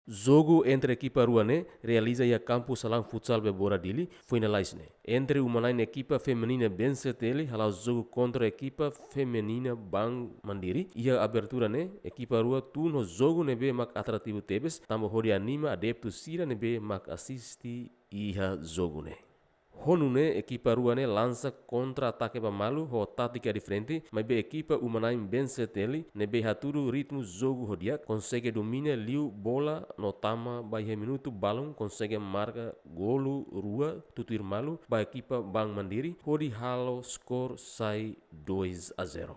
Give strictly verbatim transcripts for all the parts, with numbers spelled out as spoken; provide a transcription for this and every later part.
Jogu entre ekipa rua ne'e realiza iha kampu Salang Futsal Bebora Dili, foin lalais ne'e. Entre uma-na'in ekipa feminina B N C T L hala'o jogu kontra ekipa feminina Bank Mandiri. Iha abertura ne'e, ekipa rua tun ho jogu ne'ebé mak atrativu tebes, tanba hodi anima adeptu sira ne'ebé mak asiste iha jogu ne'e. Ho nune'e ekipa rua ne'e lansa kontra-atake ba malu ho tátika diferente, maibé ekipa uma-na'in B N C T L ne'ebé hatudu ritmu jogu ho di'ak, konsege domina liu bola no tama ba iha minutu balun konsege marka golu rua tutuir malu ba ekipa Bank Mandiri, hodi halo skor sai dois a zero.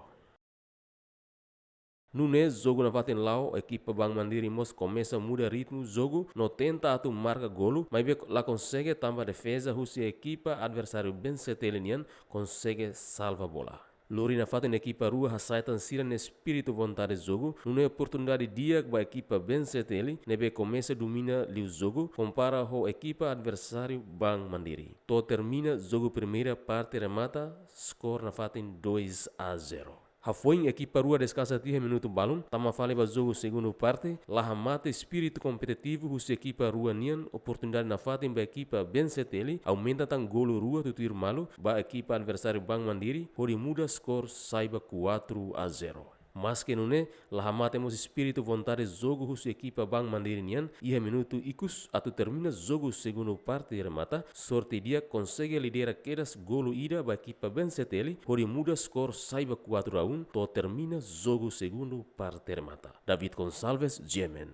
Nune'e jogu nafatin la'o, ekipa Bank Mandiri mós komesa muda ritmu jogu no tenta atu marka golu, maibé la konsege tanba defeza husi ekipa adversáriu B N C T L nian konsege salva bola. Lori nafatin ekipa rua hasa'e tan sira-nia espíritu vontade jogu, nune'e oportunidade di'ak ba ekipa B N C T L ne'ebé komesa domina liu jogu, kompara ho ekipa adversáriu Bank Mandiri. To'o termina jogu primeira parte remata, skor nafatin dois a zero. Hafoin ekipa rua deskansa tiha minutu balun, tama fali ba jogu segundu parte, la hamate espíritu kompetitivu husi ekipa rua nian, oportunidade nafatin ba ekipa B N C T L, aumenta tan golu rua tutuir malu ba ekipa adversáriu Bank Mandiri, hodi muda skor sai ba quatro a zero. Maske nune'e, la hamate mós espíritu vontade jogu husi ekipa Bank Mandiri nian, iha minutu ikus atu termina jogu segundu parte remata, sorte di'ak konsege lidera kedas golu ida ba ekipa B N C T L, hodi muda skor sai ba quatro a um, to'o termina jogu segundu parte remata. David Gonçalves, G M N.